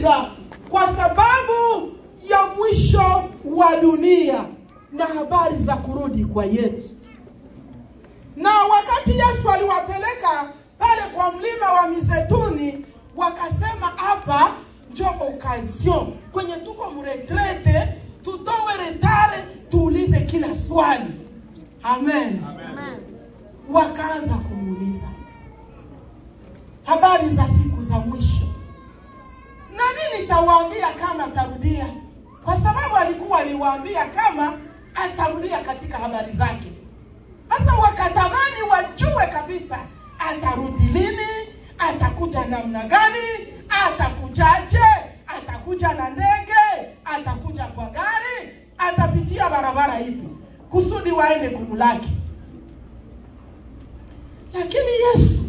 kumuuliza kwa sababu ya mwisho wa dunia na habari za kurudi kwa Yesu. Na wakati Yesu aliwapeleka pale kwa mlima wa Mizeituni, wakasema hapa njo occasion kwenye tuko mretrete, tutowe retare, tuulize kila swali. Amen. Amen. Wakaanza kumuuliza habari za siku za mwisho. Na nini nitawaambia kama atarudia? Kwa sababu alikuwa aliwaambia kama atarudia katika habari zake. Sasa wakatamani wajue kabisa atarudi lini, atakuja namna gani, atakujaje, atakuja na ndege, atakuja kwa gari, atapitia barabara ipi, kusudi waende kumulaki. Lakini Yesu,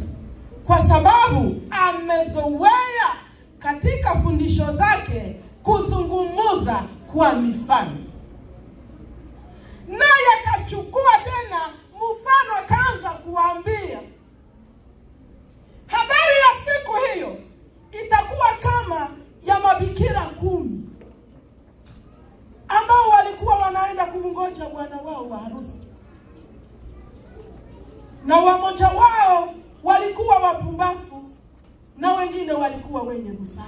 kwa sababu amezoea katika fundisho zake kuzungumuza kwa mifano, naye akachukua tena mfano akaanza kuambia habari ya siku hiyo itakuwa kama ya mabikira 10 ambao walikuwa wanaenda kumngoja bwana wao wa harusi. Na wamoja wao walikuwa wapumbavu na wengine walikuwa wenye busara.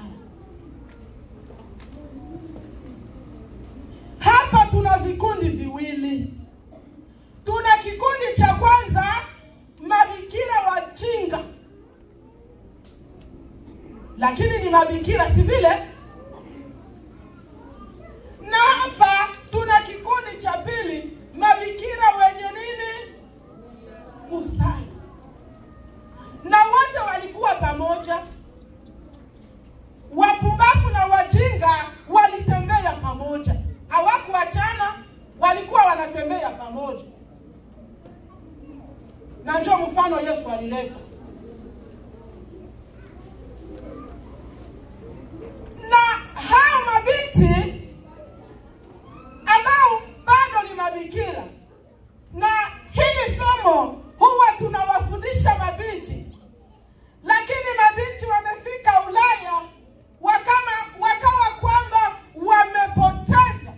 Hapa tuna vikundi viwili. Tuna kikundi cha kwanza, mabikira wajinga, lakini ni mabikira si vile. Na hapa tuna kikundi cha pili, mabikira wenye nini? Busara. Na wote walikuwa pamoja. Wapumbavu na wajinga walitembea pamoja, hawakuachana, walikuwa wanatembea pamoja. Na ndio mfano Yesu alileta. Na hao mabinti ambao bado ni mabikira, na hili somo huwa tunawafundisha mabinti, lakini mabinti wamefika Ulaya wakawa kwamba wamepoteza.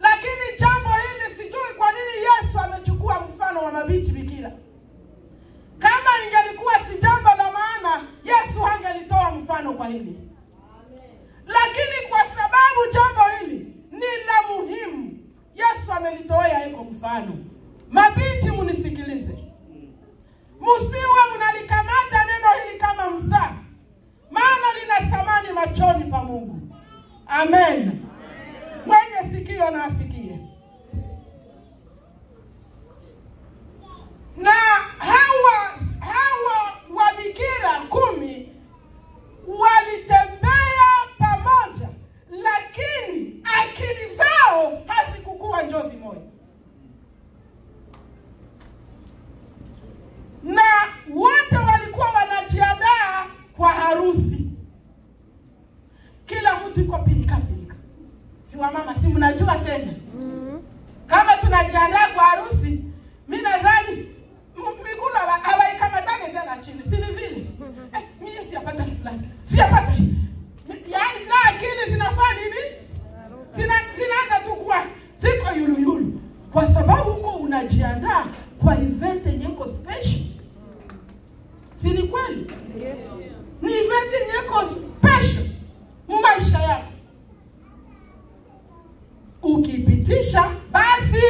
Lakini jambo hili sijui kwa nini Yesu amechukua mfano wa mabinti bikira. Kama ingelikuwa si jambo la maana, Yesu hangelitoa mfano kwa hili. Lakini kwa sababu jambo hili ni la muhimu, Yesu amelitoa eko mfano. Mabinti munisikilize. Msiwe mnalikamata neno hili kama mzaha, maana lina thamani machoni pa Mungu. Amen. Mwenye sikio na asikie. Na hawa wabikira 10 walitembea pamoja, lakini akili zao hazikukuwa njozi moja. Na wote walikuwa wanajiandaa kwa harusi. Kila mtu yuko pilika pilika. Si wamama, si mnajua tena. Kama tunajiandaa kwa harusi, mimi nadhani miguu hawaikamatake tena chini, si ni vile? Mimi siyapata fulani. Siyapata. Yaani na akili zinafanya nini? Zinaanza tu kuwa ziko yulu yulu. Kwa sababu huko unajiandaa kwa event yenye iko special. Si ni kweli? Ni event yenye iko special maisha yako. Ukipitisha basi.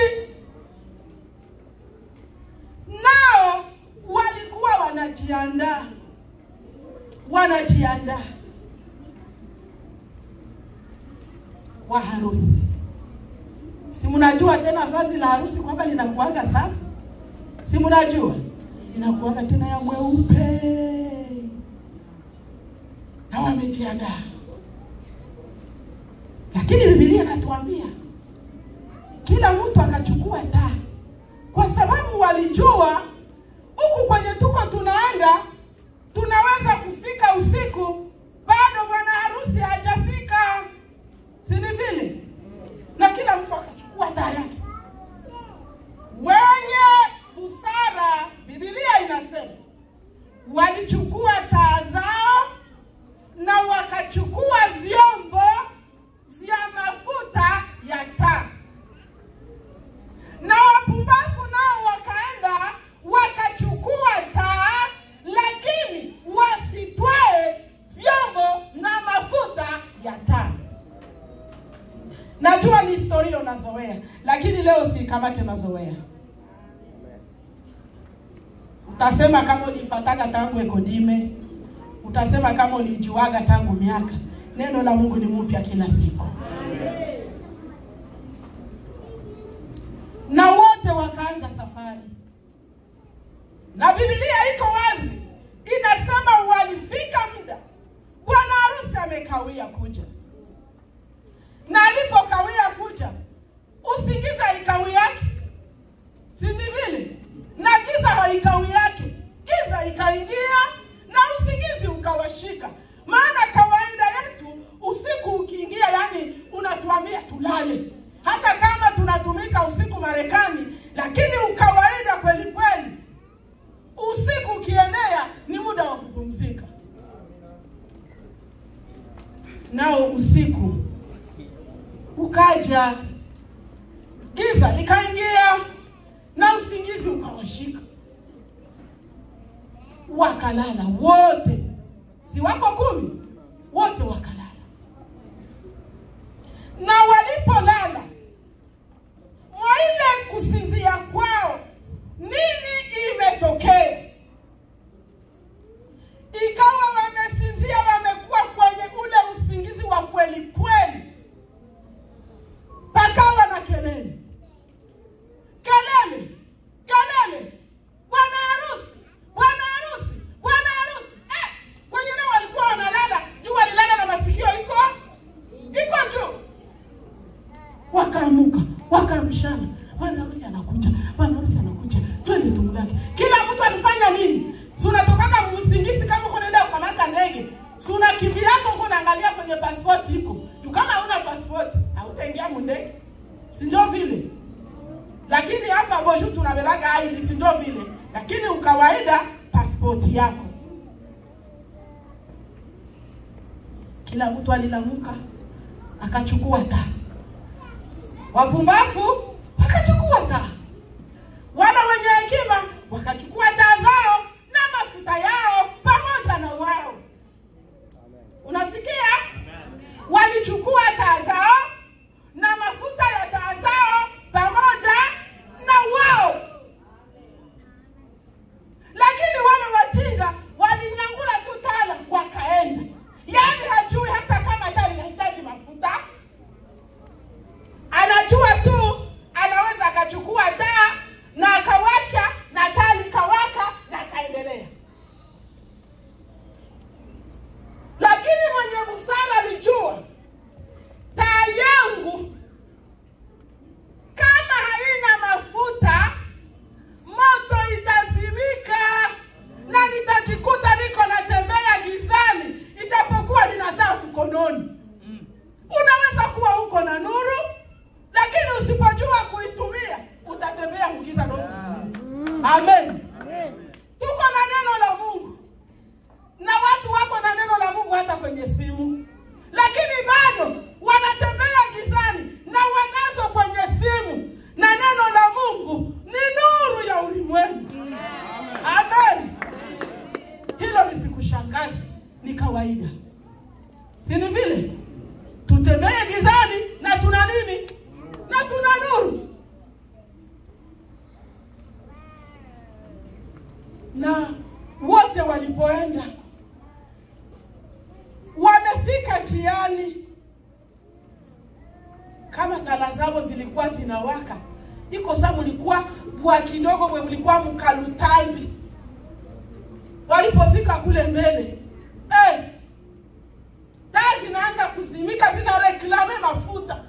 Nao walikuwa wanajiandaa. Wanajiandaa kwa harusi. Si mnajua tena vazi la harusi kwamba linakuaga safi? Si mnajua? Inakuaga tena ya mweupe. Na wamejiandaa. Lakini Biblia inatuambia kila mtu akachukua taa, kwa sababu walijua huku kwenye tuko tunaenda tunaweza kufika usiku bado bwana harusi hajafika. Si ni vile? Na kila mtu akachukua taa yake. Wenye busara, Biblia inasema, walichukua taa zao na unazoea, lakini leo sikamate mazoea. Utasema kama ulifataka tangu ekodime, utasema kama ulijuaga tangu miaka. Neno la Mungu ni mpya kila siku. Amen. Na wote wakaanza safari. Na Biblia iko wazi, inasema walifika muda bwana harusi amekawia kuja. Na alipokawia kuja, usingizi haikawi yake, si vile? Na giza haikawi yake, giza ikaingia na usingizi ukawashika. Maana kawaida yetu usiku ukiingia, yani unatuambia tulale. Hata kama tunatumika usiku Marekani, lakini ukawaida kweli kweli usiku ukienea ni muda wa kupumzika. Nao usiku ukaja, giza likaingia na usingizi ukawashika. Wakalala wote, si wako 10, wote wakalala. Na walipolala, mwa ile kusinzia kwao, nini imetokea? Ikawa wamesinzia, wamekuwa kwenye ule usingizi wa kweli kweli. Pakawa na kelele. Kelele, kelele. Bwana harusi, bwana harusi, bwana harusi. Kwenye nao walikuwa wanalala, juu walilala na masikio iko juu. Wakaamuka, wakaamshana. Bwana harusi anakuja, bwana harusi anakuja. Twende tumlaki. Kila mtu alifanya nini? Si unatokaka msingizi kama uko unaenda kukamata ndege. Si unakimbia yako uko unaangalia kwenye passport iko. Tu kama huna passport, hautaingia ndege. Si ndio vile? Lakini hapa bonjour tunabebaga ID, si ndio vile? Lakini ukawaida passport yako. Kila mtu alilamuka akachukua taa. Wapumbavu wakachukua taa. Wala wenye hekima wakachukua taa zao na mafuta yao pamoja na wao. Unasikia? Walichukua taa zao na mafuta ya taa zao pamoja na wao. Lakini wale wajinga walinyangula tu taa wakaenda. Yaani hajui hata kama taa inahitaji mafuta. Anajua tu anaweza akachukua taa na akawasha na taa likawaka na akaendelea. Lakini mwenye busara alijua taa yangu kama haina mafuta moto itazimika na nitajikuta niko natembea gizani ijapokuwa nina taa mkononi. Unaweza kuwa uko na nuru, lakini usipojua kuitumia utatembea mgiza nuru. Amen. Amen. Tuko na neno la Mungu. Na watu wako na neno la Mungu hata kwenye simu, lakini bado wanatembea gizani na wanazo kwenye simu. Na neno la Mungu ni nuru ya ulimwengu. Amen. Hilo lisikushangaze, ni kawaida. Si ni vile? Tutembee gizani na tuna nini? Na tuna nuru. Na wote walipoenda, wamefika njiani, kama taa zao zilikuwa zinawaka. Iko saa mlikuwa bwa kidogo, mwe mlikuwa mkalutambi. Walipofika kule mbele, taa zinaanza kuzimika, zinareklame mafuta.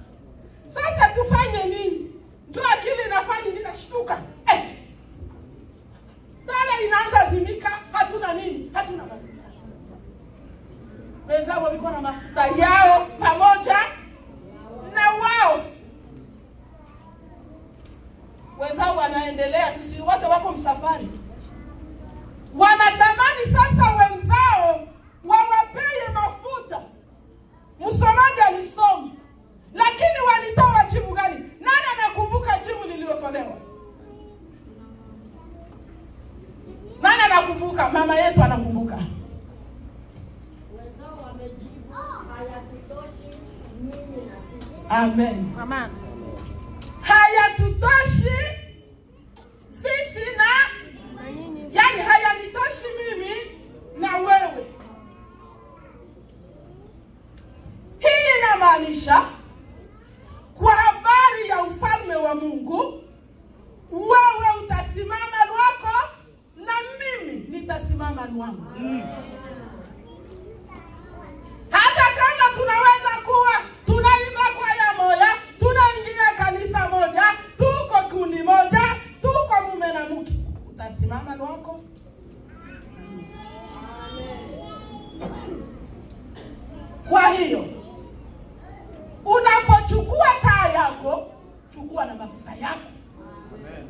Sasa tufanye nini? Ndio akili inafanya nini? Nashtuka. Taa inaanza zimika, hatuna nini? Hatuna mafuta. Wenzao walikuwa na mafuta yao pamoja na wao. Wenzao wanaendelea, tusi wote wako msafari. Wanatamani sasa wenzao wawapeye mafuta. Msomaji alisoma, lakini walitoa jibu gani? Nani anakumbuka jibu lililotolewa? Nani anakumbuka? Mama yetu anakumbuka. Wenzao wamejibu, hayakutoshi mimi na sisi. Amen. Amen. Hayatutoshi sisi na yani hayanitoshi mimi na wewe. Hii inamaanisha kwa habari ya ufalme wa Mungu, wewe utasimama lwako na mimi nitasimama lwangu. Hata kama tunaweza kuwa tunaimba kwaya moja, tunaingia kanisa moja, tuko kundi moja, tuko mume na mke, utasimama lwako. Kwa hiyo unapochukua taa yako, chukua na mafuta yako.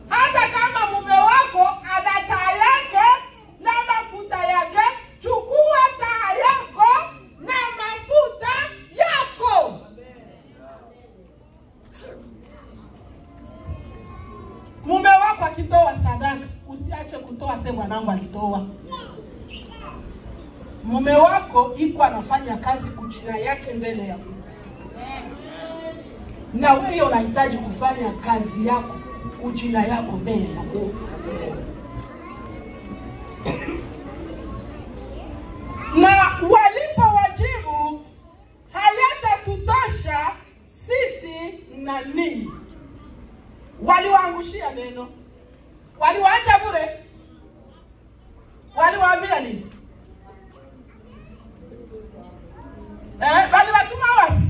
Hata kama mume wako ana taa yake na mafuta yake, chukua taa yako na mafuta yako. Mume wako akitoa sadaka, usiache kutoa, sema mwanangu alitoa. Mume wako iko anafanya kazi kujina yake mbele ya Mungu. Na wewe unahitaji kufanya kazi yako kujina yako mbele ya Mungu. Na walipowajibu, hayatatutosha sisi na ninyi. Waliwaangushia neno. Waliwaacha bure. Waliwaambia nini? Waliwatuma wapi?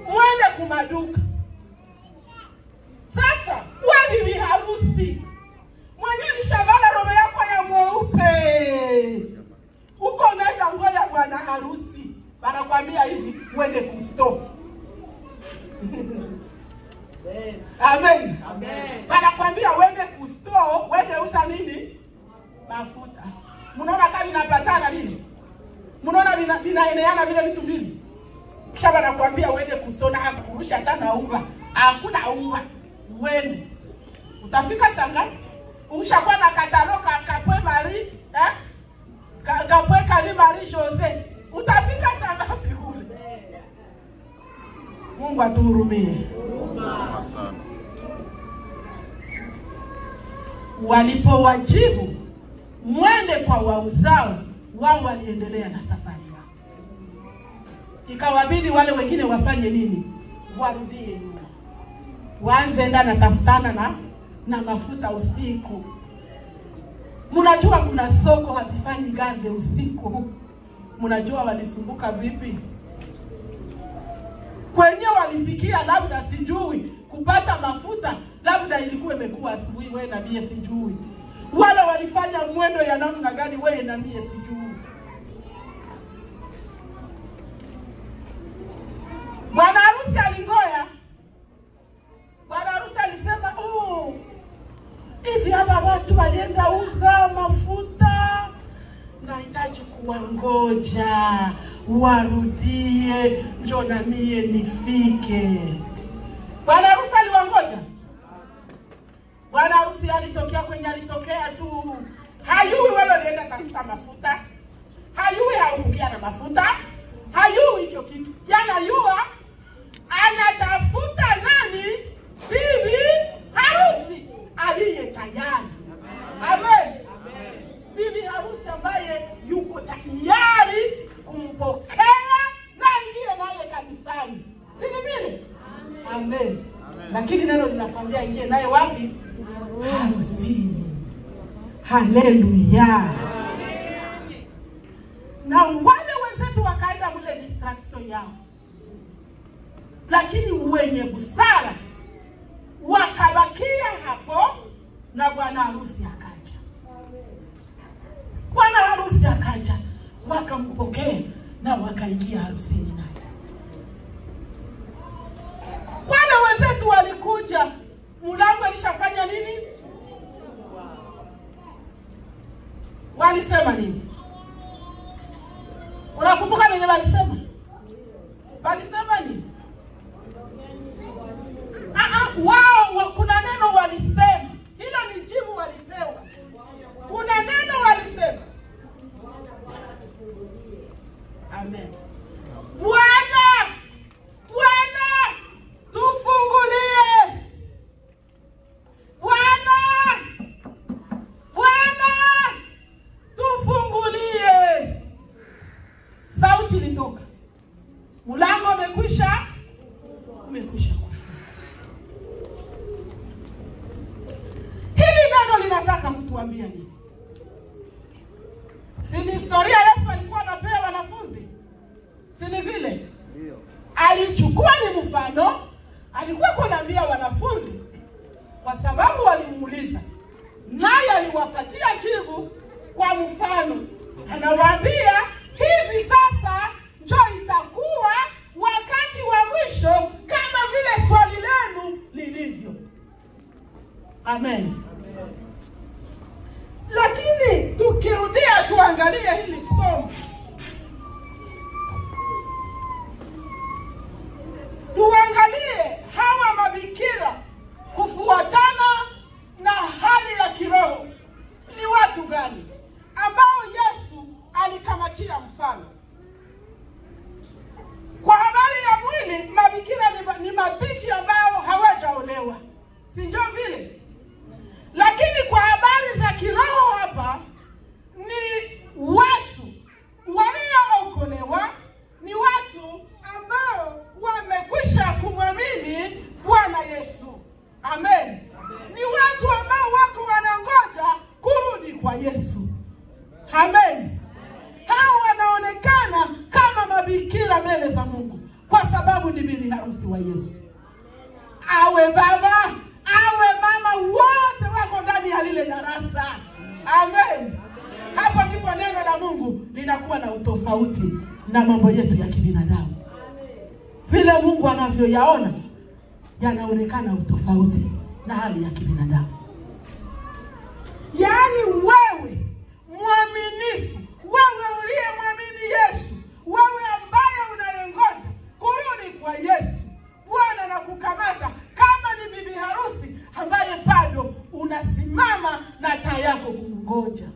Mwende kumaduka. Sasa wewe bibi harusi mwenye nishavala robe yako ya mweupe, uko unaenda ngoja bwana harusi, wanakuambia hivi uende kusto. Amen. Amen. Wanakuambia uende kusto, uende uza nini? Mafuta. Mnaona kama inapatana nini? Mnaona vinaeneana vile vitu mbili. Kisha wanakuambia uende kusto na hakurusha hata na unga. Hakuna unga. Uende. Utafika saa ngapi? Ukishakuwa na katalo kapwe Marie, eh? Kapwe Kali Marie Jose. Utafika saa ngapi kule? Mungu atuhurumie. Walipowajibu mwende kwa wauzao, wao waliendelea na safari yao. Ikawabidi wale wengine wafanye nini? Warudie nyuma. Waanze enda na tafutana na mafuta usiku. Mnajua kuna soko hazifanyi garde usiku. Mnajua walisumbuka vipi? Kwenye walifikia labda sijui kupata mafuta, labda ilikuwa imekuwa asubuhi, wewe na mie sijui. Wala walifanya mwendo ya namna gani, wewe na mie sijui. Bwana harusi alingoya. Bwana harusi alisema, "Oh, hivi hapa watu walienda uza mafuta, nahitaji kuwangoja warudie, njoo na mie nifike." Bwana harusi aliwangoja. Bwana harusi alitokea kwenye alitokea tu. Hayui wewe ulienda tafuta mafuta. Hayui haukukia na mafuta. Hayui hicho kitu. Yana yua anatafuta nani? Bibi harusi aliye tayari. Amen. Amen. Bibi harusi ambaye yuko tayari kumpokea na ingie naye kanisani. Si vile? Amen. Amen. Lakini neno linakwambia ingie naye wapi? Harusini. Haleluya. Na wale wenzetu wakaenda mule distraction yao. Lakini wenye busara wakabakia hapo na bwana harusi akaja. Bwana harusi akaja, wakampokea na wakaingia harusini naye. Wale wenzetu walikuja, mlango alishafanya nini? Walisema nini? Unakumbuka wenye walisema? Walisema nini? Wao kuna neno walisema. Hilo ni jibu walipewa. Kuna neno walisema. Amen. Bwana, Bwana, tufungulie. Historia Yesu alikuwa anapea wanafunzi, si ni vile? Alichukua ni mfano, alikuwa kunaambia wanafunzi kwa sababu walimuuliza, naye aliwapatia jibu kwa mfano. Anawaambia hivi sasa njoo itakuwa wakati wa mwisho kama vile swali lenu lilivyo. Amen. Lakini tukirudia tuangalie hili somo, tuangalie hawa mabikira kufuatana na hali ya kiroho ni watu gani ambao Yesu alikamatia mfano. Kwa habari ya mwili, mabikira ni mabinti ambao hawajaolewa, si ndio vile? Lakini kwa habari za kiroho hapa ni watu waliookolewa, ni watu ambao wamekwisha kumwamini Bwana Yesu. Amen. Ni watu ambao wako wanangoja kurudi kwa Yesu. Amen. Hao wanaonekana kama mabikira mbele za Mungu kwa sababu ni bibi harusi wa Yesu. Awe baba, awe mama, wote wako ndani ya lile darasa. Amen. Hapo ndipo neno la Mungu linakuwa na utofauti na mambo yetu ya kibinadamu. Vile Mungu anavyoyaona yanaonekana utofauti na hali ya kibinadamu. Yaani wewe mwaminifu, wewe uliyemwamini Yesu, wewe ambaye unayengoja kurudi kwa Yesu, Bwana anakukamata kama ni bibi harusi ambaye bado unasimama na taa yako kumngoja.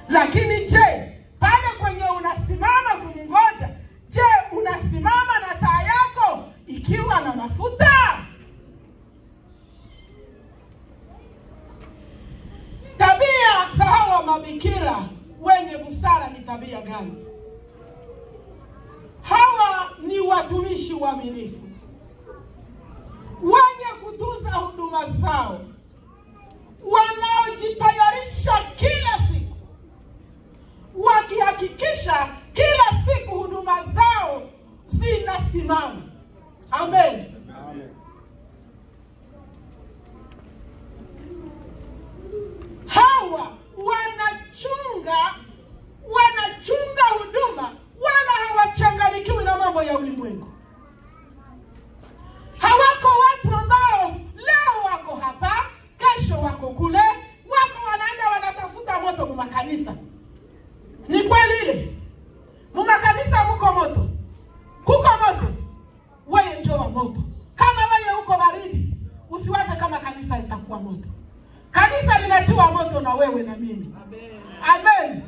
Lakini je, pale kwenye unasimama kumngoja, je, unasimama na taa yako ikiwa na mafuta? Tabia za hawa mabikira wenye busara ni tabia gani? Hawa ni watumishi waaminifu, wenye kutunza huduma zao, wanaojitayarisha kila siku, wakihakikisha kila siku huduma zao zinasimama. Amen. Amen. Hawa wanachunga huduma, wala hawachanganyikiwi na mambo ya ulimwengu. Hawako watu ambao leo wako hapa, kesho wako kule, wako wanaenda wanatafuta moto mumakanisa. Ni kweli ile? Mumakanisa muko moto. Kuko moto. Wewe njoo wa moto. Kama wewe uko baridi, usiwaze kama kanisa litakuwa moto. Kanisa linatiwa moto na wewe na mimi. Amen. Amen.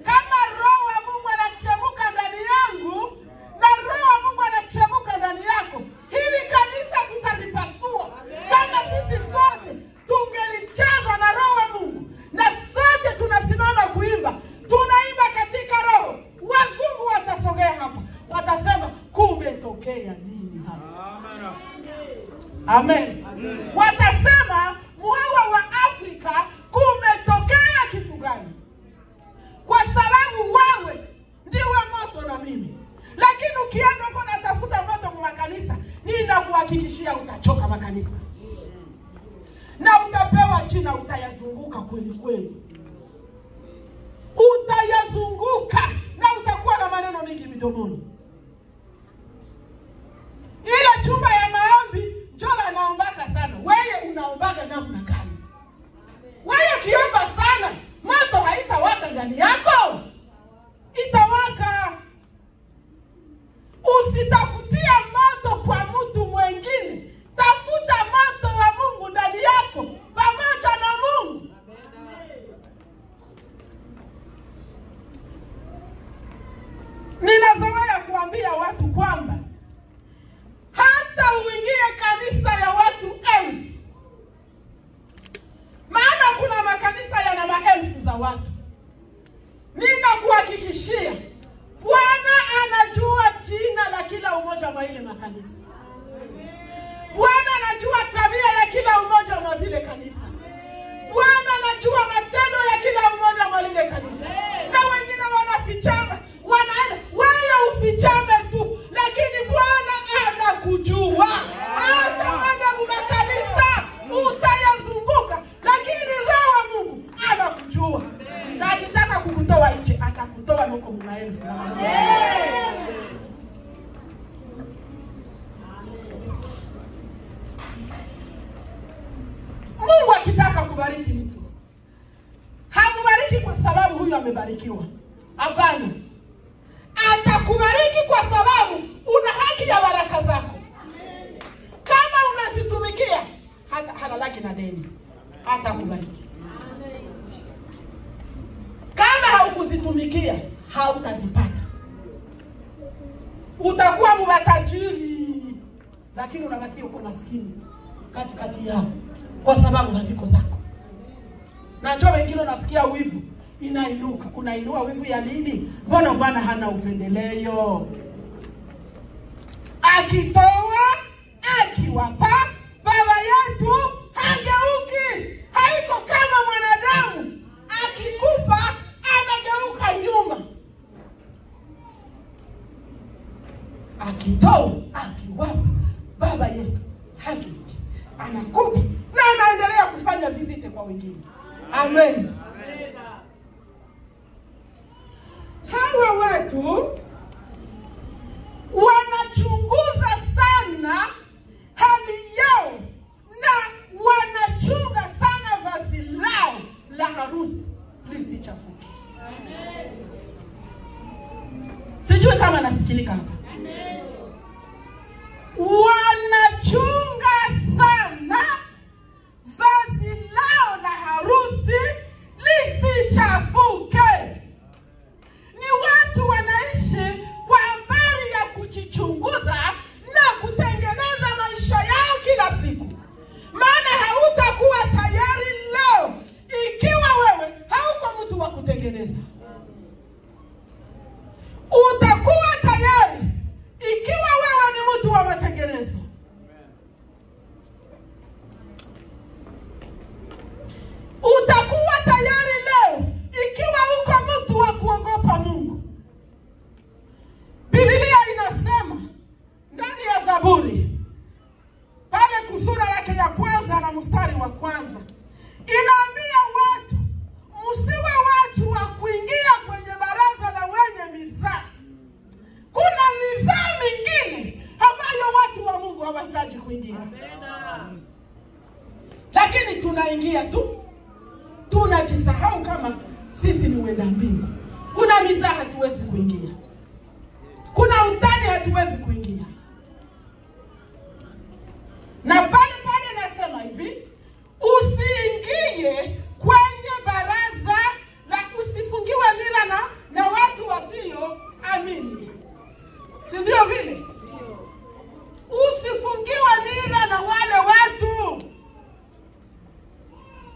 Kama Roho wa Mungu anachemuka ndani yangu na Roho wa Mungu anachemuka ndani yako, hili kanisa tutalipasua. Kama sisi sote tungelichezwa na Roho wa Mungu na sote tunasimama kuimba, tunaimba katika Roho, wazungu watasogea hapa, watasema kumetokea nini hapa? Amen. Amen. Watasema muhawa wa Afrika kumetokea kitu gani? Kwa sababu wewe ndiwe moto na mimi. Lakini ukienda huko natafuta moto kwa makanisa, ninakuhakikishia utachoka makanisa. Na utapewa jina, utayazunguka kweli kweli. Utayazunguka na utakuwa na maneno mingi midomoni. Ile chumba ya maombi njoo anaombaka sana. Wewe unaombaga namna gani? Wewe ukiomba sana, moto haitawaka ndani yako. Itawaka. Usitafutie moto kwa mtu mwingine. Tafuta moto wa Mungu ndani yako pamoja na Mungu. Ninazoea kuambia watu kwamba hata uingie kanisa ya watu 1000, maana kuna makanisa yana maelfu za watu, ninakuhakikishia Bwana anajua jina la kila umoja wa ile makanisa. Bwana anajua tabia ya kila umoja wa zile kanisa. Bwana anajua matendo ya kila umoja wa lile kanisa. atakutoa huko maelfu. Mungu akitaka kubariki mtu, hamubariki kwa sababu huyu amebarikiwa. Hapana. Atakubariki kwa sababu una haki ya baraka zako. Kama unazitumikia, hata halalaki na deni, atakubariki. Kama haukuzitumikia, hautazipata. Utakuwa mwatajiri, lakini unabaki uko maskini katikati yao, kwa sababu haziko zako. Na njoo wengine unasikia wivu inainuka. Unainua wivu ya nini? Mbona Bwana hana upendeleo? Akitoa, akiwapa, baba yetu hageuki. Haiko kama mwanadamu, akikupa anageuka nyuma. Akitoa, akiwapa, baba yetu hageuki. Anakupa na anaendelea kufanya vizite kwa wengine. Amen. Hawa watu wanachunguza sana hali yao na wanachunga sana vazi lao la harusi lisichafuke. Sijui kama nasikilika hapa. Wanachunga sana vazi lao la harusi lisichafuke. Ni watu wanaishi kwa habari ya kujichunguza na kutengeneza maisha yao kila siku. Maana hautakuwa tayari leo ikiwa wewe hauko mtu wa kutengeneza. Utakuwa tayari ikiwa wewe ni mtu wa matengenezo. Utakuwa tayari leo ikiwa uko mtu wa kuogopa Mungu. Biblia inasema ndani ya Zaburi pale kusura yake ya kwanza na mstari wa kwanza, inaambia watu msiwe watu wa kuingia kwenye baraza la wenye mizaa. Kuna mizaa mingine ambayo watu wa Mungu hawahitaji kuingia. Lakini tunaingia tu, tunajisahau kama sisi ni wenda mbingu. Kuna mizaa hatuwezi kuingia. Kuna utani hatuwezi kuingia. Na pale pale nasema hivi, usiingie kwenye baraza la, usifungiwe nira na watu wasio amini. Si ndio vile? Usifungiwe nira na wale watu.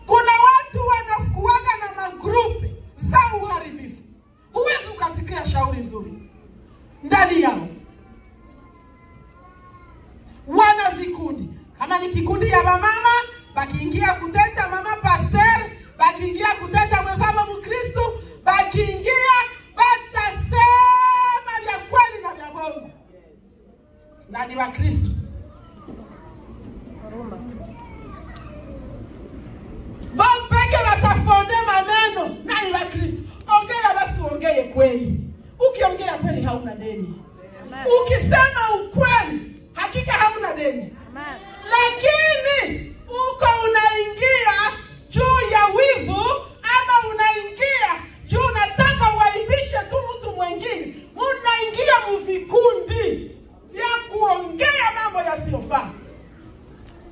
Kuna watu wanakuwaga na magrupe za uharibifu. Huwezi ukasikia shauri nzuri ndani yao. Wana vikundi. Kama ni kikundi ya mama, bakiingia kuteta mama pastor, bakiingia kuteta mwenzao Mkristo, bakiingia batasema vya kweli na vya bongo. Na ni Wakristo. Bopeke batafonde maneno na ni Wakristo. Ongea basi, ongee kweli. Ukiongea kweli hauna deni. Ukisema ukweli hakika hauna deni. Lakini uko unaingia juu ya wivu, ama unaingia juu unataka uaibishe tu mtu mwingine. Unaingia mvikundi vya kuongea mambo yasiyofaa.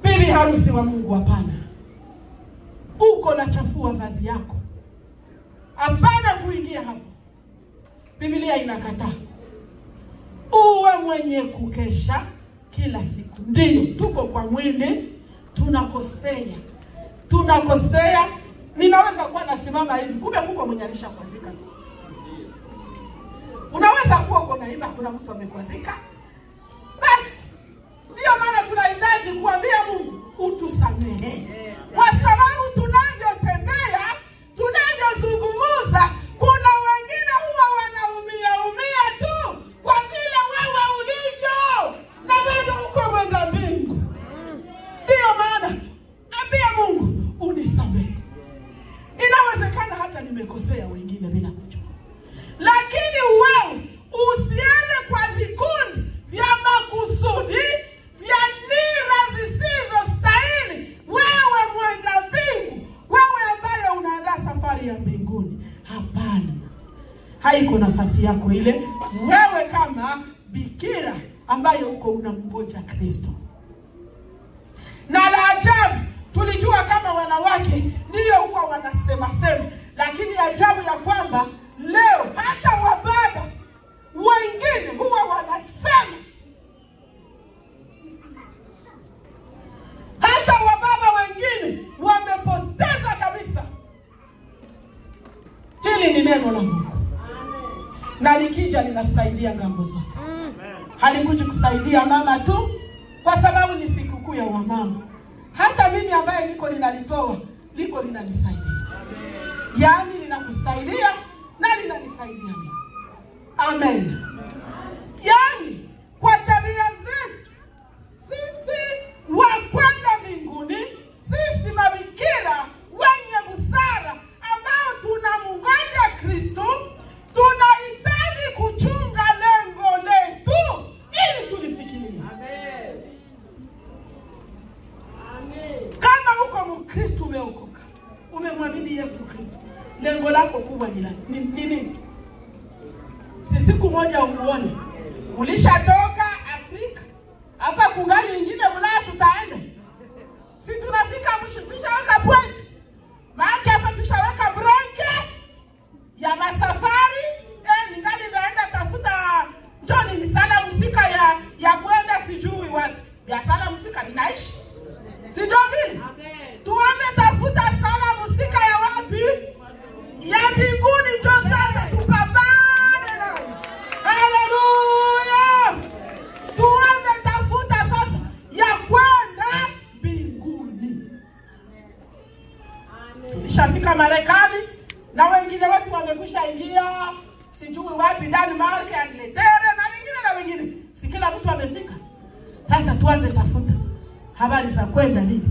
Bibi harusi wa Mungu, hapana. Uko na chafua vazi yako. Hapana kuingia hapo. Biblia inakataa. Uwe mwenye kukesha kila siku. Ndiyo, tuko kwa mwili, tunakosea. Tunakosea. Ninaweza kuwa nasimama hivi, kumbe kuko mwenye alishakwazika tu. Unaweza kuwa uko naimba, kuna mtu amekwazika. Basi, ndiyo maana tunahitaji kuambia Mungu utusamehe. Kwa sababu tunavyotembea, tunavyozungumza, kuna wengine huwa wanaumia umia tu kwa vile wewe ulivyo na bado uko mwenda mbingu. Ndiyo maana ambia Mungu unisamehe. Inawezekana hata nimekosea wengine bila kujua. Haiko nafasi yako ile, wewe kama bikira ambaye uko unamngoja Kristo. Na la ajabu, tulijua kama wanawake ndiyo huwa wanasema sema, lakini ajabu ya kwamba leo hata wababa wengine huwa wanasema. Hata wababa wengine wamepoteza kabisa. Hili ni neno la Mungu. Na likija linasaidia ngambo zote. Halikuji kusaidia mama tu, kwa sababu ni sikukuu ya wamama. Hata mimi ambaye niko ninalitoa, liko linanisaidia. Yaani linakusaidia na linanisaidia mimi. Amen. Yaani kwa tabia zetu sisi wa kwenda mbinguni, sisi mabikira wenye busara ambao tunamngoja Kristo, tunahitaji kuchunga lengo letu ili tulifikirie. Amen. Amen. Kama uko Mkristo umeokoka, umemwamini Yesu Kristo, lengo lako kubwa ni nini? Si siku moja umuone. Ulishatoka Afrika, hapa kungali ingine Ulaya tutaenda. Si tunafika mwisho, tushaweka point. Maana hapa tushaweka break ya masafari. Ningali naenda tafuta njoni ni sala msika ya kwenda sijui wapi. Ya sala msika ninaishi. Si ndio vile? Tuanze tafuta sala msika ya wapi? Ya mbinguni ndio sasa tupambane nayo. Haleluya! Tuanze tafuta sasa ya kwenda mbinguni. Tulishafika Marekani na wengine wetu wamekwisha ingia sijui wapi, Denmark, Angleterre na wengine na wengine. Si kila mtu amefika. Sasa tuanze tafuta habari za kwenda nini?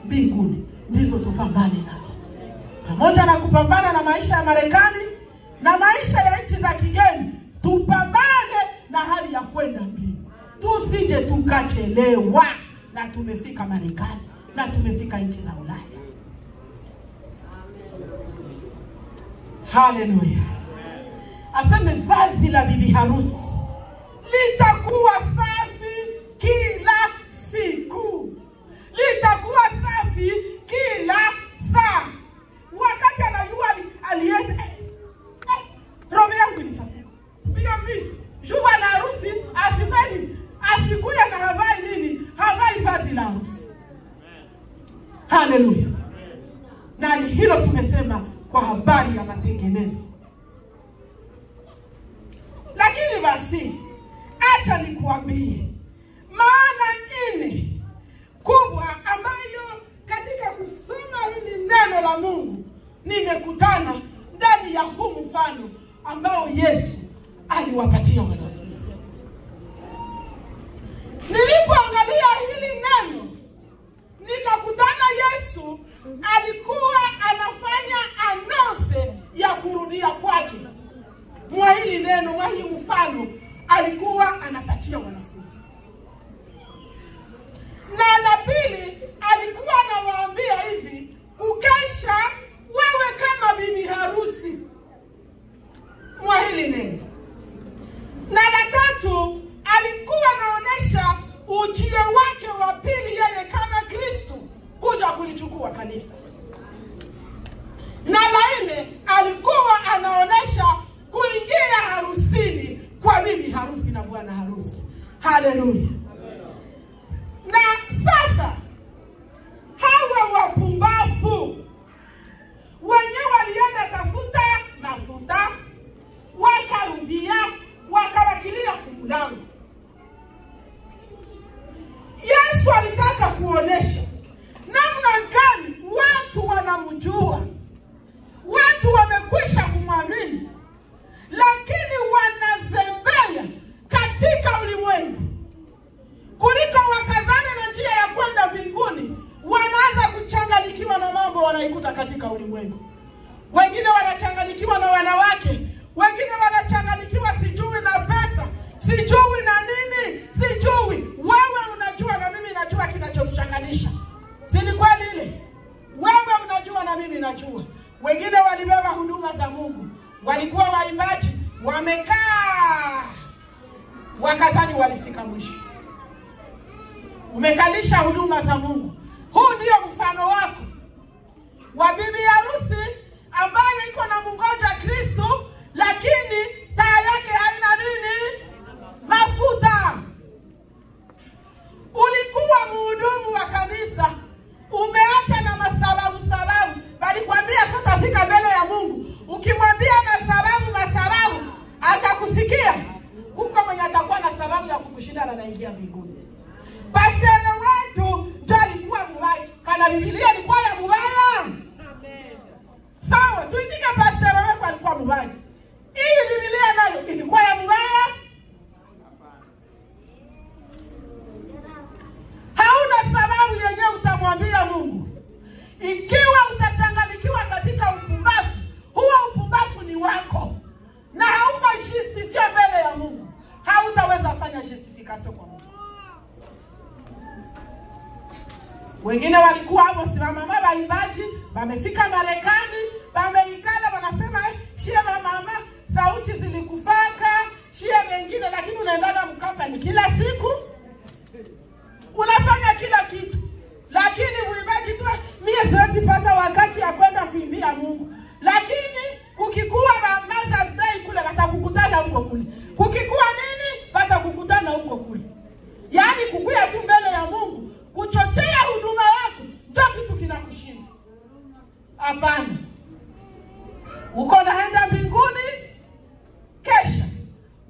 Mbinguni. Ndizo tupambane nazo. Pamoja na kupambana na maisha ya Marekani na maisha ya nchi za kigeni, tupambane na hali ya kwenda mbinguni. Tusije tukachelewa na tumefika Marekani na tumefika nchi za Ulaya. Haleluya. Aseme vazi la bibi harusi litakuwa safi kila siku. Litakuwa safi kila saa. Wakati anajua alienda, roho yangu ilichafuka. Mbio mbio. Juba na harusi asifai nini? Asikuya na havai nini? Havai vazi la harusi. Haleluya. Na ni hilo tumesema kwa habari ya matengenezo. Lakini basi acha nikuambie maana nyingine kubwa ambayo katika kusoma hili neno la Mungu nimekutana ndani ya huu mfano ambao Yesu aliwapatia wanafunzi. Nilipoangalia hili neno nikakutana Yesu alikuwa anafanya anonse ya kurudia kwake. Mwa hili neno, mwa hii mfano alikuwa anapatia wanafunzi. Na la pili alikuwa anawaambia hivi, kukesha wewe kama bibi harusi. Mwa hili neno. Na la tatu alikuwa anaonesha ujio wake wa pili yeye kama Kristo kuja kulichukua kanisa. Na la nne alikuwa anaonesha kuingia harusini kwa bibi harusi na bwana harusi. Haleluya. Na sasa hawa wapumbavu wenyewe walienda tafuta mafuta, wakarudia, wakawakilia kumlango. Yesu alitaka kuonesha namna gani watu wanamjua, watu wamekwisha kumwamini, lakini wanazembea katika ulimwengu. Kuliko wakazane na njia ya kwenda mbinguni, wanaanza kuchanganyikiwa na mambo wanaikuta katika ulimwengu. Wengine wanachanganyikiwa na wanawake, wengine wanachanganyikiwa sijui na pesa, sijui na Walikuwa waimbaji, wamekaa wakadhani walifika mwisho. Umekalisha huduma za Mungu. Huu ndio mfano wako wa bibi harusi ambaye iko na mungoja Kristo, lakini taa yake haina nini? Mafuta. Ulikuwa mhudumu wa kanisa, umeacha na masababu sababu, bali kwambia sitafika mbele ya Mungu. Ukimwambia masababu masababu, atakusikia. Kuko mwenye atakuwa na sababu ya kukushinda na anaingia mbinguni. Pastor wetu ndio alikuwa mubaya. Kana Biblia ilikuwa ya mubaya. Amen. Sawa, tuitike pastor wetu alikuwa mubaya. Hii Biblia nayo ilikuwa ya mubaya? Hauna sababu yenyewe utamwambia Mungu. Ikiwa utachanganyikiwa katika upumbavu, huo upumbavu ni wako. Na hauko justifia mbele ya Mungu. Hautaweza fanya justification kwa Mungu. Wengine walikuwa hapo si mama waimbaji, wamefika Marekani, wameikala wanasema shie mama sauti zilikufaka, shie wengine, lakini unaendaga mkampani kila siku. Unafanya kila kitu. Lakini muimbaji tu mie siwezi pata wakati ya kwenda kuimbia Mungu. Lakini kukikuwa Mother's Day kule watakukutana huko kule. Kukikuwa nini watakukutana huko kule. Yaani kukuya tu mbele ya Mungu, kuchochea huduma yako ndio kitu kinakushinda. Hapana. Uko naenda mbinguni kesha.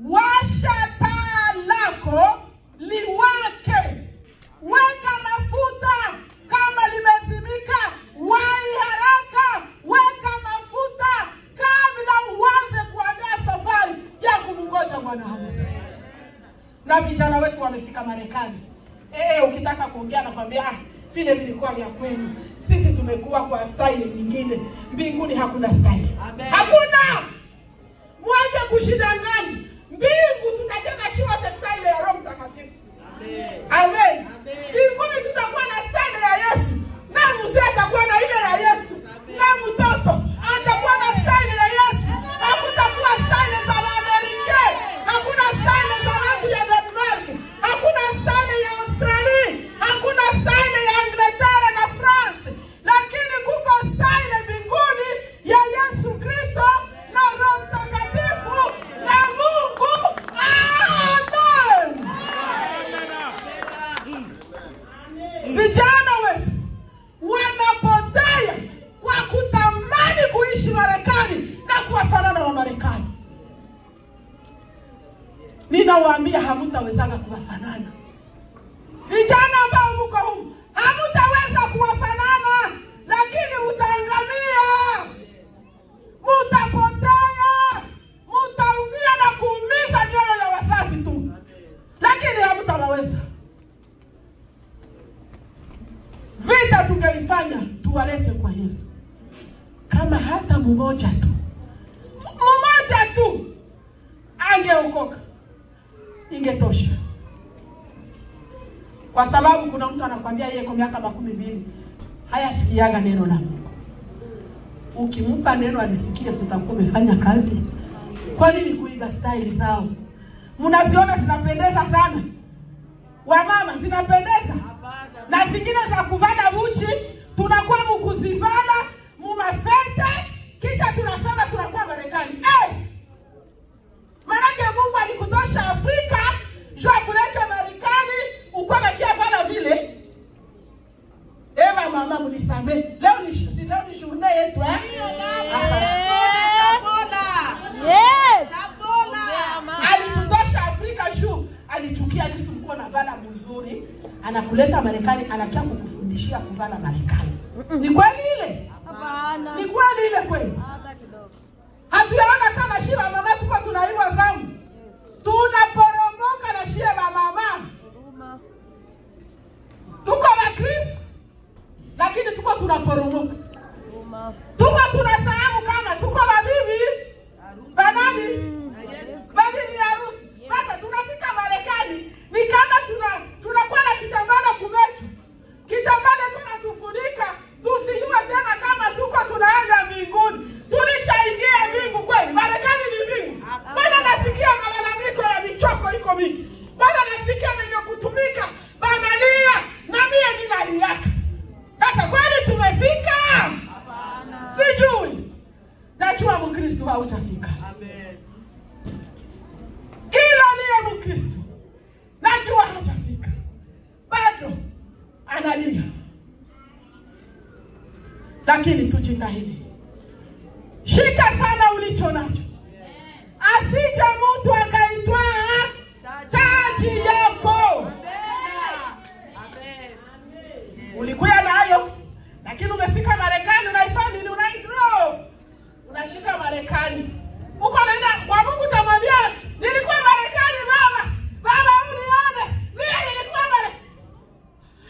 Washa taa lako liwake. Weka mafuta kama limezimika, wahi haraka, weka mafuta kabla uanze kuandaa safari ya kumngoja bwana harusi. Na vijana wetu wamefika Marekani. Ukitaka kuongea nakwambia vile vilikuwa vya kwenu. Sisi tumekuwa kwa style nyingine. Mbinguni hakuna style. Amen. Hakuna. Mwache kushidanganya. Mbingu tutacheza shiwa style ya Roho Mtakatifu. Amen. Amen. Mbinguni tutakuwa na style ya Yesu. Na mzee atakuwa na ile ya Yesu. Na mtoto atakuwa na style ya Yesu. Hakutakuwa style za Amerika. Hakuna style za watu ya Denmark. Hakuna style ya Australia. Hakuna style ya Inglaterra na France. Lakini kuko style mbinguni ya Yesu Kristo na Roho Mtakatifu na Mungu. Amen. Vijana wetu wanapotea kwa kutamani kuishi Marekani na kuwafanana wa Marekani. Ninawaambia hamtawezana kuwafanana. Vijana ambao mko humu hamtaweza kuwafanana, lakini mtaangamia. Mtapotea, mtaumia na kuumiza mioyo ya wazazi tu. Lakini hamtaweza. Vita tungelifanya tuwalete kwa Yesu. Kama hata mmoja tu. Mmoja tu angeokoka, ingetosha. Kwa sababu kuna mtu anakuambia yeye kwa miaka 20 hayasikiaga neno la Mungu. Ukimpa neno alisikia, utakuwa umefanya kazi. Kwa nini kuiga style zao? Mnaziona zinapendeza sana. Wamama zinapendeza. Na zingine za kuvala buchi tunakuwa mkuzivala mumafete, kisha tunasema tunakuwa Marekani. Maanake Mungu alikutosha Afrika jua kuleta Marekani uko na kia vala vile. Eva mama mnisamee. Leo ni journée yetu Yes. Alitutosha Afrika juu alichukia Yesu mko na vala mzuri, anakuleta Marekani, anakia kukufundishia kuvala Marekani. Ni kweli ile? Hapana. Ni kweli ile kweli? Hata kidogo. Hatuyaona kana shiba mama tuko tunaiwa zamu. Tunaporomoka na shiba mama. Tuko wa Kristo lakini tuko tunaporomoka. Tuko tunasahau kama tuko mabibi banani? Mabibi harusi. Sasa tunafika Marekani ni kama tunakuwa na kitambala kumecho. Kitambala tunatufunika tusijue tena kama tuko tunaenda mbinguni. Tulishaingia mbingu kweli. Wewe Mkristo, najua hajafika bado, analia, lakini tujitahidi. Shika sana ulicho nacho, asije mtu akaitwaa taji yako. Ulikuya nayo, lakini umefika Marekani unaifanya nini? Unaidrop. Unashika Marekani. Uko naenda kwa Mungu utamwambia nilikuwa Marekani baba. Baba unione. Mimi nilikuwa Marekani.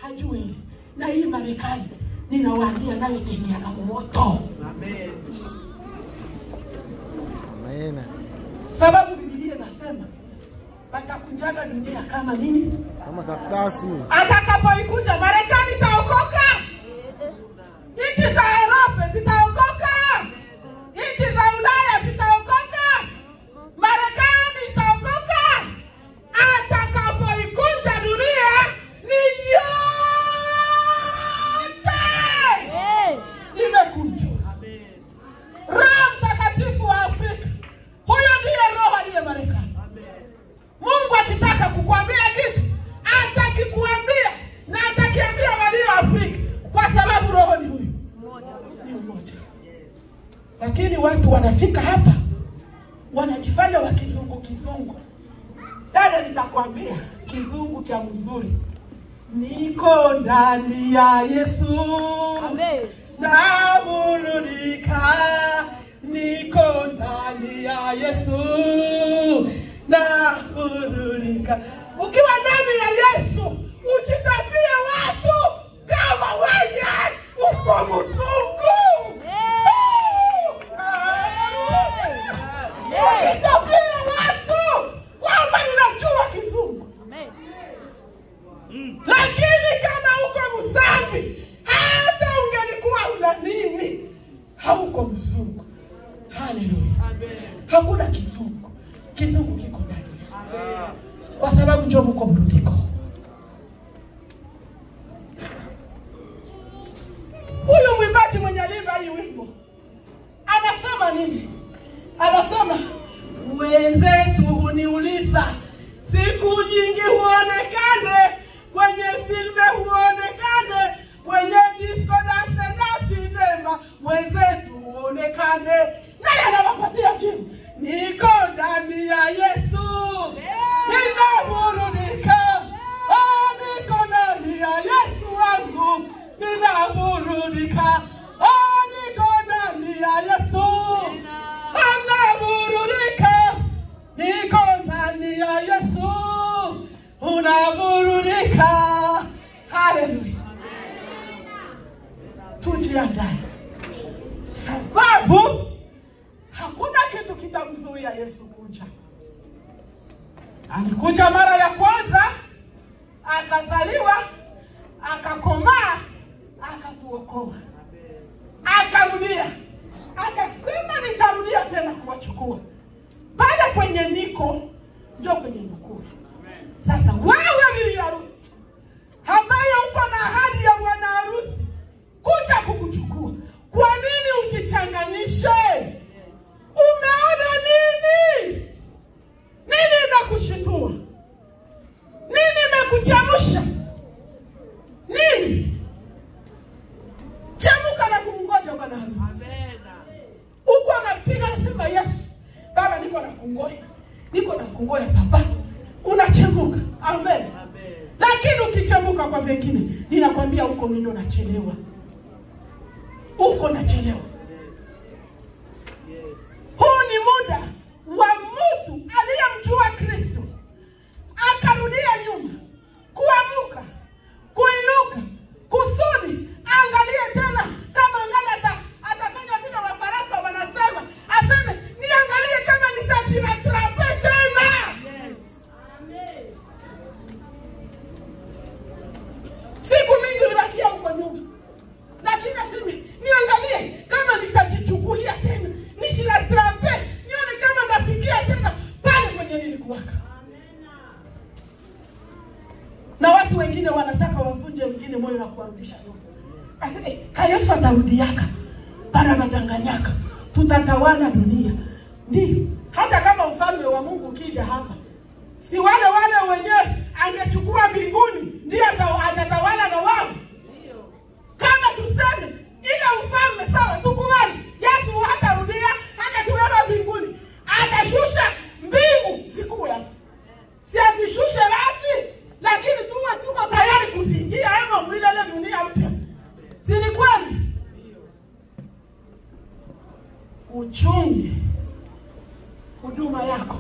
Hajui. Na hii Marekani ninawaambia nayo itaingia na moto. Amen. Amen. Sababu Biblia inasema batakunjaga dunia kama nini? Kama karatasi. Atakapoikunja Marekani itaokoka. Nchi za Europe zitaokoka. Nchi za Ulaya zitaokoka. Marekani itaokoka. Atakapoikunja dunia ni yote imekunjwa. Roho Mtakatifu wa Afrika, huyo ndiye roho aliye Marekani. Mungu akitaka kukuambia kitu, atakikuambia na atakiambia walio Afrika, kwa sababu roho ni huyu. Ni mmoja. Lakini watu wanafika hapa wanajifanya wa kizungu kizungu. Dada, nitakwambia kizungu cha mzuri. Niko ndani ya Yesu. Amen. Naburudika. Niko ndani ya Yesu. Naburudika. Ukiwa ndani ya Yesu, ujitabie watu kama wewe uko mzungu. Ujitabie watu kwamba ninajua kizungu. Lakini kama uko mzambi, hata ungelikuwa una nini, hauko mzungu. Haleluya. Hakuna kizungu. Kizungu kiko ndani. Kwa sababu njoo mko mrudiko. Huyu mwimbaji mwenye alimba hii wimbo anasema nini? Anasema wenzetu huniuliza, siku nyingi huonekane kwenye filme, huonekane kwenye disco dance na sinema, wenzetu huonekane. Naye anawapatia jibu, niko ndani ya Yesu, ninaburudika. Oh, niko ndani ya Yesu wangu, ninaburudika. Oh, niko ndani ya Yesu, ninaburudika. Niko ndani ya Yesu, unaburudika. Haleluya. Tujiandae, sababu hakuna kitu kitamzuia Yesu kuja. Alikuja mara ya kwanza, akazaliwa, akakomaa, akatuokoa. Akarudia, akasema nitarudia tena kuwachukua. Pale kwenye niko, njoo kwenye nukuu. Sasa wewe bibi harusi ambaye uko na ahadi ya bwana harusi kuja kukuchukua, kwa nini ujichanganyishe? Umeona nini? Nini imekushitua? Nini imekuchemsha? Nini? Chemuka na kumngoja bwana harusi. Uko anapiga anasema Yesu, baba niko nakungoja. Niko nakungoja baba. Unachemuka. Amen. Lakini ukichemuka kwa vingine, ninakwambia huko ndio unachelewa. Uko unachelewa. Huu ni muda wa mtu aliyemjua Kristo akarudia nyuma, kuamuka, kuinuka, kusudi angalie tena kama angala atafanya vile Wafaransa wanasema, aseme niangalie kama nitajiatrape tena. Yes. Amen. Siku mingi ulibakia huko nyuma, lakini aseme niangalie kama nitajichukulia tena, nishilatrape, nione kama nafikia tena pale kwenye nilikuwaka. Na watu wengine wanataka wavunje wengine moyo na kuwarudisha nyuma. Ka Yesu atarudiaka, barabadanganyaka, tutatawala dunia. Ndio, hata kama ufalme wa Mungu ukija hapa, Si wale wale wenyewe angechukua mbinguni ndiye atatawala na wao. Kama tuseme ile ufalme sawa, tukubali Yesu hatarudia, hatatuweka mbinguni, atashusha mbingu zikuwe hapa. Si azishushe basi, lakini tuwe tuko tayari kuzingia ama mwile ile dunia mpya. Si ni kweli? Uchunge huduma yako,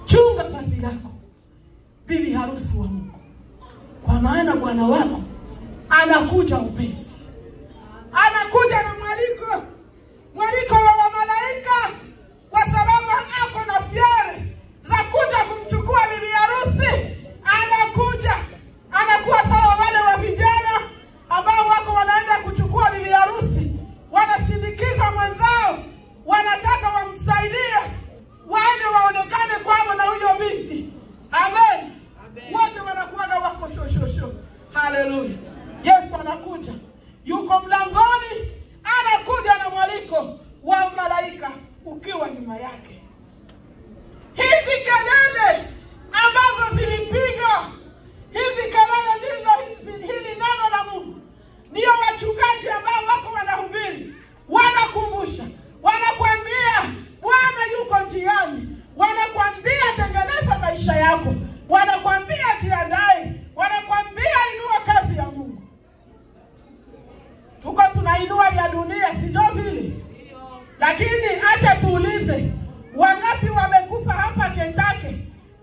chunga vazi lako, bibi harusi wa Mungu, kwa maana Bwana wako anakuja upesi. Anakuja na mwaliko, mwaliko wa malaika, kwa sababu ako na fiere za kuja kumchukua bibi harusi. Anakuja, anakuwa sawa wale wa vijana ambao wako wanaenda kuchukua bibi harusi, wanasindikiza mwenzao, wanataka wamsaidie, waende waonekane kwao na huyo binti. Amen. Amen. Wote wanakuwa wako shosho. Haleluya. Yesu anakuja, yuko mlangoni, anakuja na mwaliko wa malaika ukiwa nyuma yake. Hizi kelele ambazo zilipiga, hizi kelele ndilo hili neno la Mungu. Ndio wachungaji ambao wako wanahubiri, wanakumbusha, wanakuambia Bwana yuko njiani, wanakuambia tengeneza maisha yako, wanakuambia jiandae, wanakuambia inua kazi ya Mungu. Tuko tunainua ya dunia, sio vile? Lakini acha tuulize, wangapi wamekufa hapa Kentucky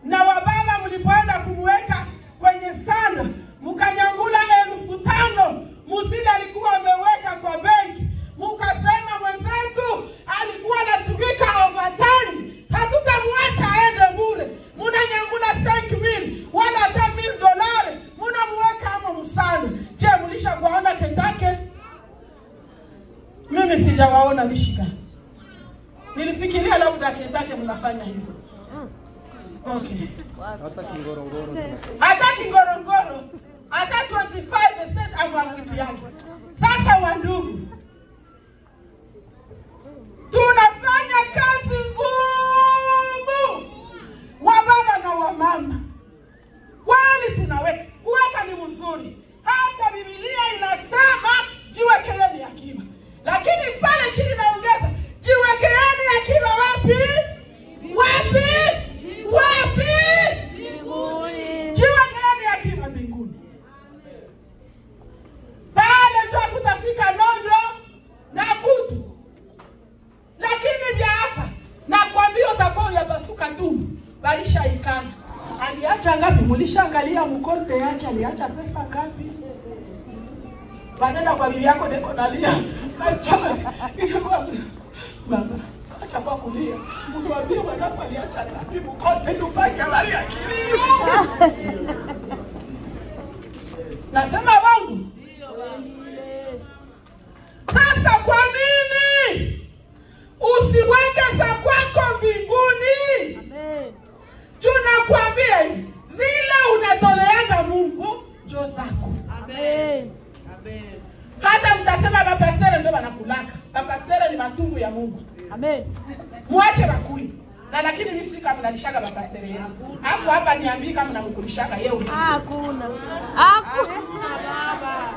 na wababa mlipoenda kumweka kwenye sanda mkanyangula 5,000 musili alikuwa ameweka kwa benki, mukasema mwenzetu alikuwa anatumika overtime, hatutamwacha aende bure. Munanyangula 5,000 wala hata $1,000 munamuweka hapo msanda. Je, mlishakuona Kentucky? Mimi sijawaona Michigan. Nilifikiria labda Kentucky mnafanya hivyo. Okay. Hata Kingorongoro. Hata Kingorongoro. Hata 25% amwagwiti yake. Sasa wandugu, tunafanya kazi ngumu, wababa na wamama. Kweli tunaweka, kuweka ni mzuri. Hata Biblia inasema jiwekeeni akiba. Lakini pale chini naongeza, jiwekeeni akiba wapi? Wapi? Wapi? Jiwekeeni akiba mbinguni. Pale ndio kutafika nondo na kutu. Lakini vya hapa nakwambia utakuwa uyapasuka tu. Balisha ikana. Aliacha ngapi? Mulishaangalia mkonte yake aliacha pesa ngapi? Banenda kwa bibi yako ndeko nalia. Mama, acha kwa kulia. Mwambie mwanangu aliacha ngapi mkonte tupake habari ya kilio. Nasema wangu. Sasa kwa nini usiweke za kwako mbinguni? Amen. Tunakwambia hivi, zile unatoleanga Mungu njo zako. Amen. Amen. Hata mtasema mapastere ndio wanakulaka. Mapastere ni matungu ya Mungu. Amen. Muache bakuli. Na lakini mimi si kama nalishaga mapastere yenu. Hapo hapa niambii kama namkulishaga yeye. Hakuna. Hakuna baba.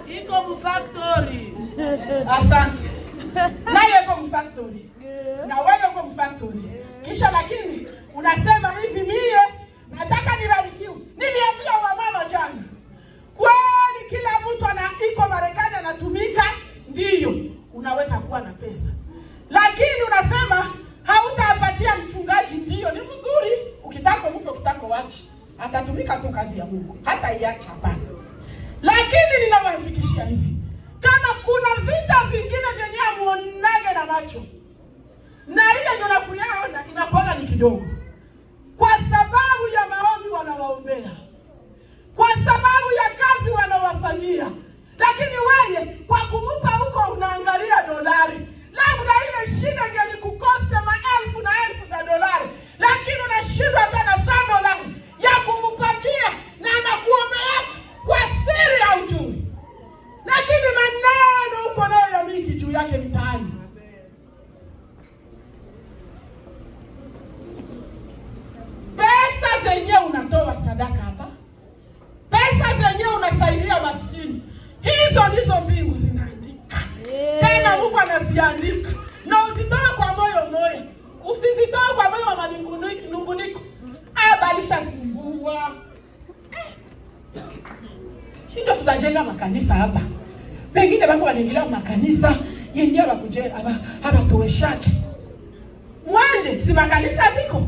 Iko mfactory. Asante. Naye yuko mfactory. Na wewe uko mfactory. Kisha lakini unasema hivi, mie nataka nibarikiwe. Niliambia wamama jana, kweli kila mtu ana iko Marekani anatumika, ndiyo unaweza kuwa na pesa. Lakini unasema hautapatia mchungaji, ndiyo ni mzuri, ukitaka mpe, ukitaka wachi. Atatumika tu kazi ya Mungu, hata iacha hapana. Lakini ninawahakikishia hivi, kama kuna vita vingine vyenye muonage na macho, na ile ndio nakuyaona inakuwa ni kidogo, kwa sababu ya maombi wanawaombea, kwa sababu ya kazi wanawafanyia. Lakini wewe kwa kumupa huko unaangalia dolari, labda ile shida ingelikukosta maelfu na elfu za dolari, lakini unashindwa hata na $1 ya kumupatia, na anakuombea kwa siri ya ujui. Lakini maneno uko nayo ya mingi juu yake mitaani. Pesa zenye unatoa sadaka hapa, pesa zenye unasaidia maskini, hizo ndizo mbingu zinaandika. Tena Mungu anaziandika. Na usitoe kwa moyo moyo. Usizitoe kwa moyo wa manunguniko. Abalisha sumbua. Shindo tutajenga makanisa hapa. Pengine bango wanaingilia makanisa yenyewe bakuje abatoweshake. Mwende si makanisa ziko.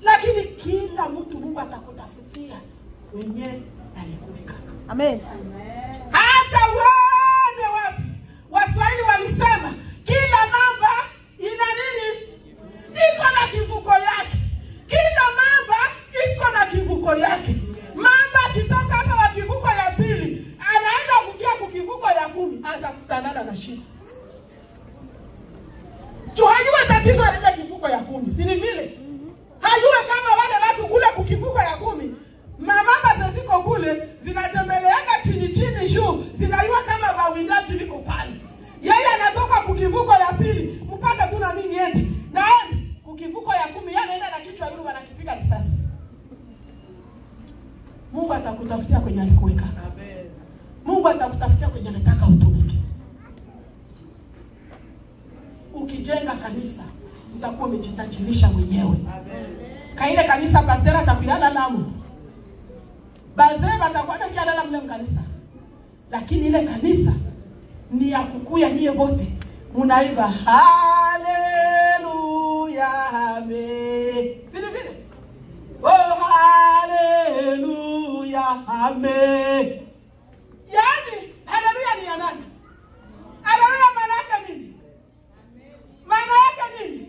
Lakini kila mtu Mungu atakutafutia wenyewe alikuweka. Amen. Hata wone wapi. Waswahili walisema kila mamba ina nini? Iko na kivuko yake. Kila mamba iko na kivuko yake. Mamba akitoka hapa wa kivuko ya pili, anaenda kukia kukivuko ya 10, atakutana na shida. Tuhayuwe tatizo anaenda kivuko ya 10, si ni vile? Hayuwe kama wale watu kule kukivuko ya 10, mamamba ziko kule zinatembeleanga chini chini juu, zinayua kama bawindaji liko pale. Yeye anatoka kukivuko ya pili, mpaka tu na mimi niende. Naende kukivuko ya 10, yeye anaenda na kichwa yule wanakipiga risasi. Mungu atakutafutia kwenye alikuweka. Amen. Mungu atakutafutia kwenye anataka utumike. Ukijenga kanisa, utakuwa umejitajirisha mwenyewe. Amen. Kaile kanisa pastor atapiana lamu. Bazee batakuwa na kialala mle mkanisa. Lakini ile kanisa ni ya kukuya nyie wote. Munaiba haleluya amen. Si ni vile? Oh haleluya amen. Yaani haleluya ni ya nani? Haleluya maana yake nini? Maana yake nini?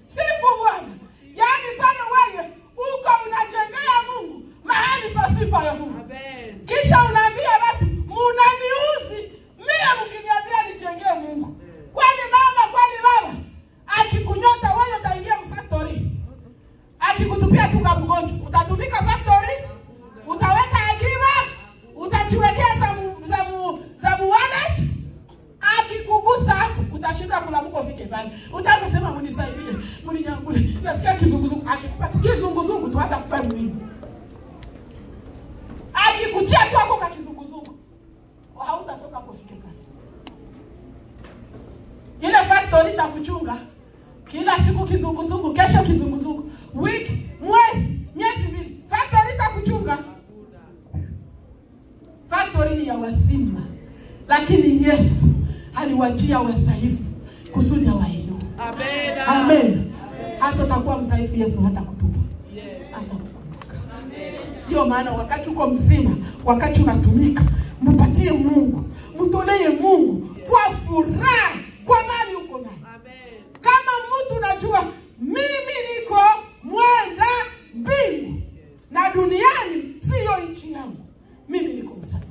Sifu Bwana. Yaani pale wewe uko unajengea Mungu mahali pa sifa ya Mungu. Amen. Kisha unaambia watu mnaniuzi, mimi mkiniambia nijengee Mungu. Kwani mama, kwani baba akikunyota wewe utaingia mfactory. Akikutupia tu kama mgonjwa, utatumika factory, utaweka akiba, utajiwekea za wallet. Akikugusa utashinda kulamuka ufike pale. Utaanza sema mnisaidie, mninyangule. Nasikia kizunguzungu. Akikupa kizunguzungu tu hata kupa mwili. Akikutia tu hapo kwa kizunguzungu, hautatoka hapo ufike pale. Ile factory itakuchunga kila siku kizunguzungu, kesho kizunguzungu, wiki, mwezi, miezi mbili. Factory itakuchunga. Factory ni ya wazima. Lakini Yesu aliwajia wasaifu kusudi awainue. Amen. Amen. Hata utakuwa mzaifu, Yesu hatakutupa. Yes. Atakukumbuka. Ndio maana wakati uko mzima, wakati unatumika, mpatie Mungu, mtolee Mungu kwa furaha, kwa mali uko nayo. Amen. Kama mtu unajua mimi niko mwenda mbingu na duniani siyo nchi yangu, mimi niko msafiri.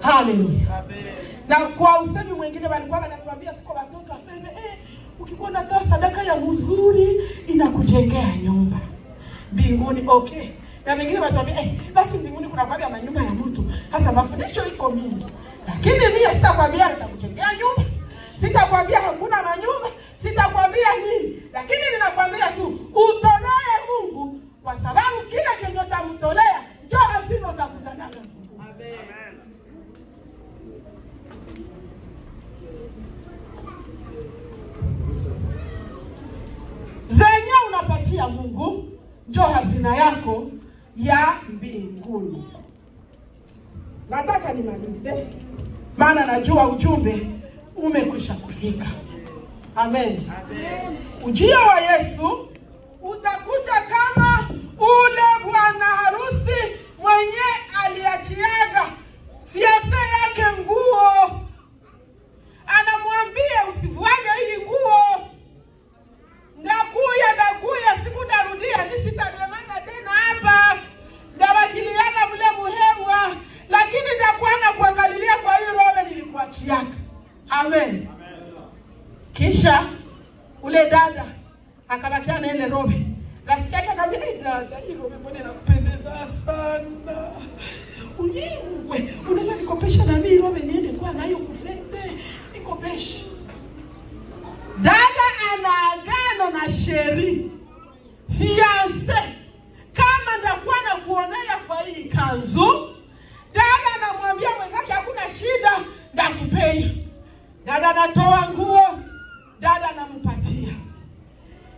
Haleluya. Amen. Na kwa usemi mwingine walikuwa wanatuambia tuko watoto aseme ukikuwa unatoa sadaka ya mzuri inakujengea nyumba mbinguni. Okay. Na wengine watuambia basi mbinguni kuna kwambia manyumba ya mtu. Sasa mafundisho iko mingi. Lakini mimi sitakwambia nitakujengea nyumba. Sitakwambia hakuna manyumba, sitakwambia nini. Lakini ninakwambia tu utolee Mungu kwa sababu kile kenye utamtolea njoo hazina utakutana na Mungu. Amen. Zenye unapatia Mungu njoo hazina yako ya mbinguni. Nataka nimalize, maana najua ujumbe umekwisha kufika. Amen. Amen. Ujio wa Yesu utakuja kama ule bwana harusi mwenye aliachiaga fiancé yake nguo. Anamwambia usivuage hii nguo. Ndakuya siku ndarudia, mimi sitademanga tena hapa. Ndabakiliaga mle muhewa, lakini ndakuwa na kuangalilia kwa hiyo roho nilikuachiaga. Amen. Kisha ule dada akabakia na ile robe. Rafiki yake akamwambia, "Eh dada, hii robe mbona inakupendeza sana? Unyingwe, unaweza nikopesha na mimi robe niende kwa nayo kufete? Nikopeshe." Dada ana agano na sheri fiance, kama ndakuwa na kuonea kwa hii kanzu. Dada anamwambia mwenzake hakuna shida, ndakupea. Dada anatoa nguo, dada anampatia.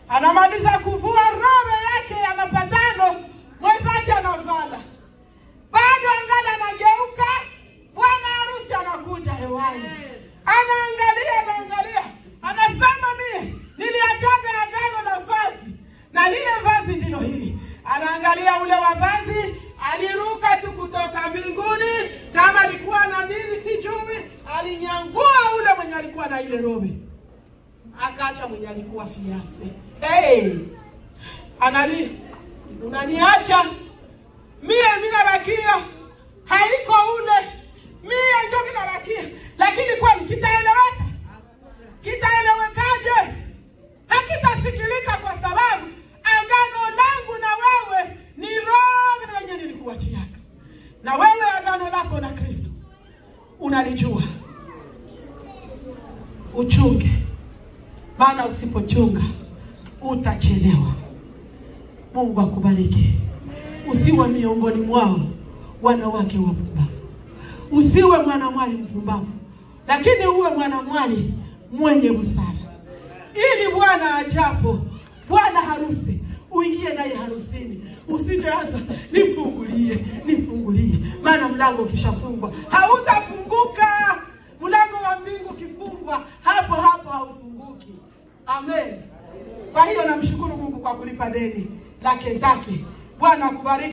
Anamaliza kuvua robe yake ya mapatano, mwenzake anavala. Bado angali anageuka, bwana harusi anakuja hewani. Anaangalia, anasema mie niliachaga agano na vazi, na lile vazi ndilo hili. Anaangalia ule wa vazi, aliruka tu kutoka mbinguni, kama alikuwa na nini sijui, alinyangua ule mwenye alikuwa na ile robe, akaacha mwenye alikuwa fiance. Hey, analia, unaniacha mie, minabakia, haiko ule mie ndio minabakia. Lakini kwani kitaeleweka? Kitaelewekaje? Hakitasikilika, kwa sababu agano langu na wewe ni roho yenye nilikuachiaka. Na wewe agano lako na Kristo unalijua. Uchunge, maana usipochunga utachelewa. Mungu akubariki. Usiwe miongoni mwao wanawake wapumbavu. Usiwe mwanamwali mpumbavu, lakini uwe mwanamwali mwenye busara, ili Bwana ajapo, bwana harusi, uingie naye harusini. Usijaanza nifungulie, nifungulie, maana mlango ukishafungwa hautafunguka. Mlango wa mbingu ukifungwa hapo hapo haufunguki. Amen. Kwa hiyo namshukuru Mungu kwa kulipa deni la Kentucky. Bwana akubariki.